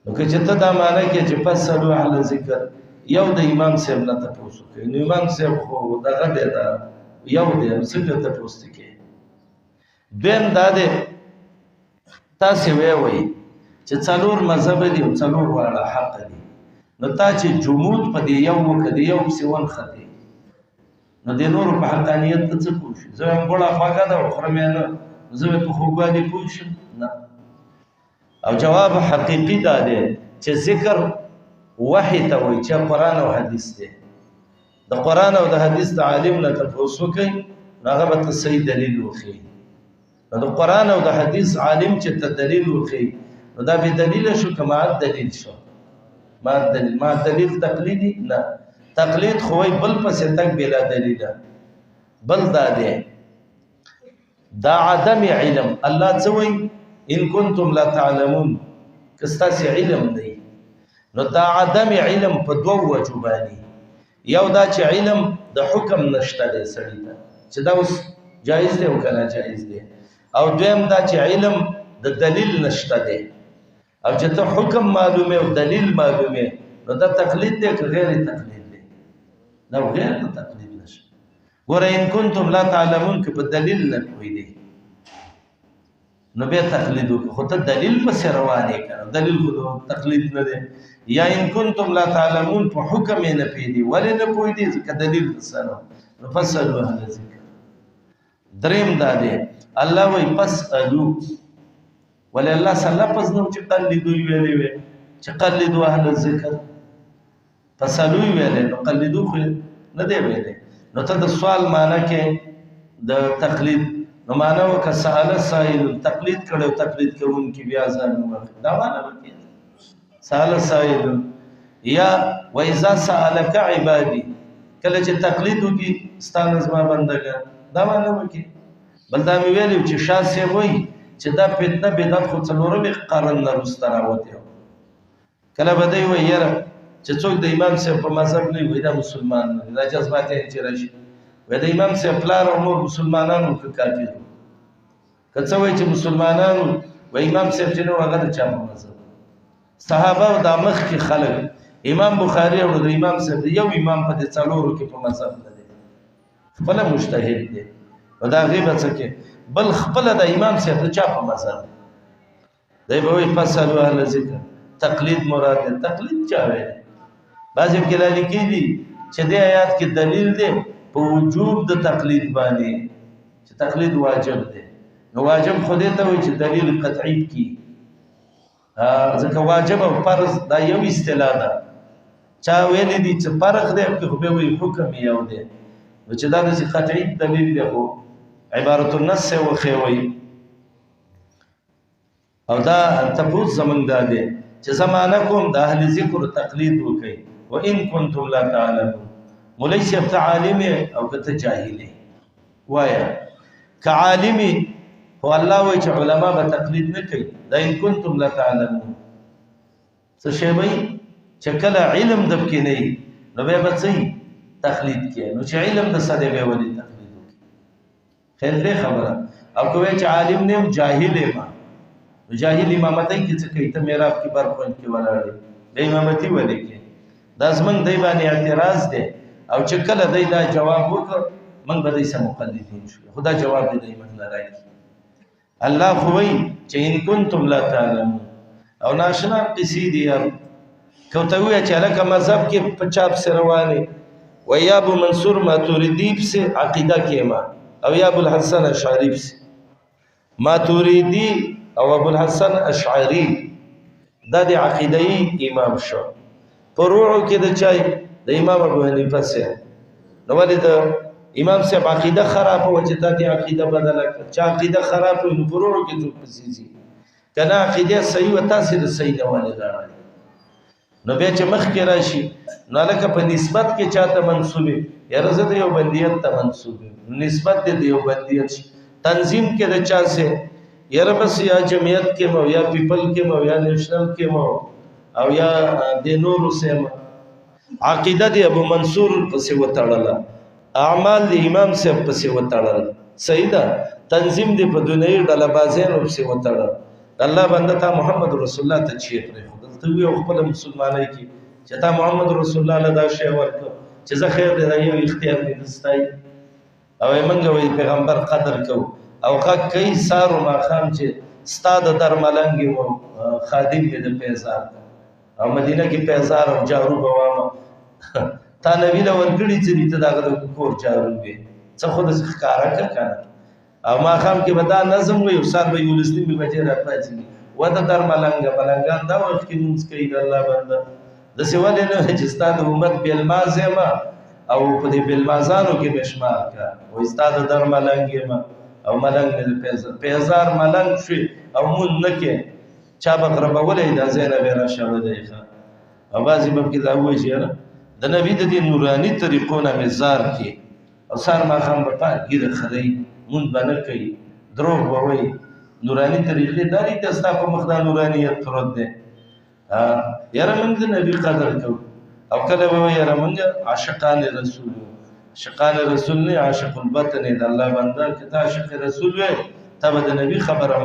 نو که چې ته دا معنی کې چې فسألوا اهل ذکر یو د امام صاحب نه تاسو کوي، نو امام صاحب خو دغه دی، دا یو دی، څنګه تاسو کې؟ دویم دا دی، تاسو وی وی چې څلور مذهب دي او څلور واړه حق دي، نو تا چې جمود په دې یو وکړ، یو څه ون خته، نو د نورو په حقانیت ته څه پوه شو؟ زه هم ګوړه خواږه ده او خورم یې نه، زه به په خوږوالي پوه شم؟ نه. او جواب حقیقي دا دی چې ذکر وحی ته وایي چې قرآن او حدیث دی. د قرآن او د حدیث د عالم نه تپوس وکړئ، نو هغه به ته صحیح دلیل وښیي. نو د قرآن او د حدیث عالم چې ته دلیل وښیي، نو دا بې دلیله شو که مع دلیل شو؟ مع دلیل. مع دلیل تقلیدي نه، تقلید خو وایي بل پسې تګ بلا دلیله. بل دا دی دا عدم علم، الله څه وایي؟ ان کنتم لا تعلمون، که ستاسې علم دی. نو دا عدم علم په دوو وجو باندې، یو دا چې علم د حکم نشته دی سړي ته چې دا اوس جایز دی او که ناجایز دی، او دویم دا چې علم د دلیل نشته دی، او چې ته حکم معلومه او دلیل معلومه، نو دا تقلید دی که غیر تقلید دی؟ دا غیر تقلید نشته. ګوره ان کنتم لا تعلمون که په دلیل نه پوهېدې نو بیا تقلید وکړه، خو ته دلیل پسې روان یې که نه، دلیل خو تقلید نه دی. یا ان کنتم لا تعلمون په حکم یې نه پوهېدې، ولې نه پوهېدې؟ ځکه دلیل سره. نو فاسألوا اهل ذکر. دریم دا دی، الله وایي فاسألو، ولې الله سره لفظ نه چې قلدو ویلې وي چې قلدو اهل الذکر، فاسألو ویلې، نو قلدو خو نه دی ویلې. نو ته د سوال معنی کې د تقلید، نو معنی وکړه سأل سائل، تقلید کړو، تقلید کوونکي بیا ځان وکړه، دا معنی وکړه سأل سائل. یا وإذا سألك عبادي، کله چې تقلید وکړي ستا نه زما بندګان، دا معنی وکړي. بل دا مې ویلي چې شاه صاحب وایي چې دا فتنه بدعت خو څلورمې قرن نه وروسته راوتې وه. کله به دی وایي یاره چې څوک د امام صاحب په مذهب نه وي دا مسلمان نه دی، دا جذباتیان چې راشي وایي د امام صاحب پلار او مور مسلمانان وو که کافر وو؟ که څه وایي چې مسلمانان وو، وایي امام صاحب چې نه وو هغه د چا په مذهب؟ صحابه او دا مخکې خلک، امام بخاري او د امام صاحب یو امام په دې څلورو کې په مذهب نه دی، خپله مجتهد دی، نو دا هغې به څه کې؟ بل خپله د امام صاحب د چا په مذهب دی؟ به وایي فاسألوا اهل ذکر، تقلید مراد دی. تقلید چا ویلی؟ بعضې پکې دا لیکلي دي چې دې آیات کې دلیل دی په وجوب د تقلید باندې، چې تقلید واجب دی. نو واجب خو دې ته وایي چې دلیل قطعي کړي، ځکه واجب او فرض دا یو اصطلاح ده. چا ویلي دي چې فرق دی، خو به وایي حکم یو دی، نو چې دا داسې قطعي دلیل دی خو عبارت النص یې وښیوي. او دا تپوس زمونږ دا دی چې زمانه کوم د اهل ذکر تقلید وکړئ، وان کنتم لا تعلمون. مولوي صاحب ته عالم یې او که ته جاهل یې؟ وایه که عالم یې خو الله وایي چې علما به تقلید نه کوي. دا ان کنتم لا تعلمون څه شی وایي؟ چې کله علم د پکې نه وي نو بیا به څه تقلید کوي، نو چې علم د څه دی بیا ولې تقلید وکړي؟ خیر دی خبره. او که وایي چې عالم نه یم جاهل یم، نو جاهل امامتۍ کې څه کوي؟ ته محراب کې بر کونج کې ولاړ یې، د امامتي ولې کوې؟ دا زمونږ دی باندې اعتراض دی. او چې کله دی دا جواب وکړ موږ به دی سره مقلدین شو، خو دا جواب دی دی موږ نه راکړي. الله خو وایي چې ان کنتم لا تعلمون. او ناشنا قصې دي یار، که ورته ووایې چې هلکه مذهب کې په چا پسې روان یې، وایي یا ابو منصور ماتوریدي پسې عقیده کې یم او یا ابو الحسن اشعري پسې. ماتوریدي او ابو الحسن اشعري دا د عقیده‌ای امام شو. په روعو کې د چای د امام ابو حنیفه سه، نو ولې د امام صاحب عقیده خرابه وه چې تا دې عقیده بدله کړه؟ چې عقیده خرابه وي نو په روعو کې څوک پسې ځي؟ که نه عقیده صحیح وه تاسې د صحیح نه ولې لاړئ؟ نو بیا چې مخکې راشي نو هلکه په نسبت کې چا ته منسوب یې؟ یاره زه د یو بندیت ته منسوب یم، نسبت دې د یو بندیت شي. تنظیم کې د چا سه؟ یاره بس یا جمعیت کې مو، یا پیپل کې مو، یا نېشنل کې مو، او یا د نورو سه مو. عقیده دې ابو منصور پسې وتړله، اعمال دې امام صاحب پسې وتړل، صحیح ده. تنظیم دې په دنیوي ډله بازیانو پسې وتړل. الله بنده تا محمد رسول الله ته چیغ پرېښودل، ته وی خپل مسلمانۍ کې چې تا محمد رسول الله له دا شی ورکړ چې زه خیر دی، دا یو اختیار مې دستای. او موږ وی پیغمبر قدر کو او غږ کوي سارو ماښام چې ستا د در ملنګ و خادم مې د پیزار او مدینه کې پیزار او جارو به وامه. تا نبی له ورکړي چې ته دغه د کور جارو وې، څه خو داسې ښکاره کړه که نه. او ماښام کې به دا نظم وي او سهار به 11:30 بجې راپاڅېږي. و د در ملنګه ملنګان دا وخت کې لمونځ کوي د الله بنده. داسې ولې نه وایي چې ستا د امت بېلماز یم او په دې بېلمازانو کې مې شمار کړه. وایي ستا د در ملنګ یم او ملنګ مې د پیزار پیزار ملنګ شوې او مونځ نه کې، چا به غربولی دا ځای نه به یې راشړلی. ښه، او بعضې به پکې دا ووایي چې یاره د نبي د دې نوراني طریقو نه مې ځار کې، او سهار ماښام به پاک ږیره خرئ، مونځ به نه کوي، دروغ به وایي. نوراني طریقې دا دي چې ستا په مخ دا نورانیت پروت دی. یاره موږ د نبي قدر کوو، او کله به وایي یاره موږ عاشقان رسول یو. عاشقان رسول نه، عاشق البطن د الله بنده. که ته عاشق رسول وې، ته به د نبي خبره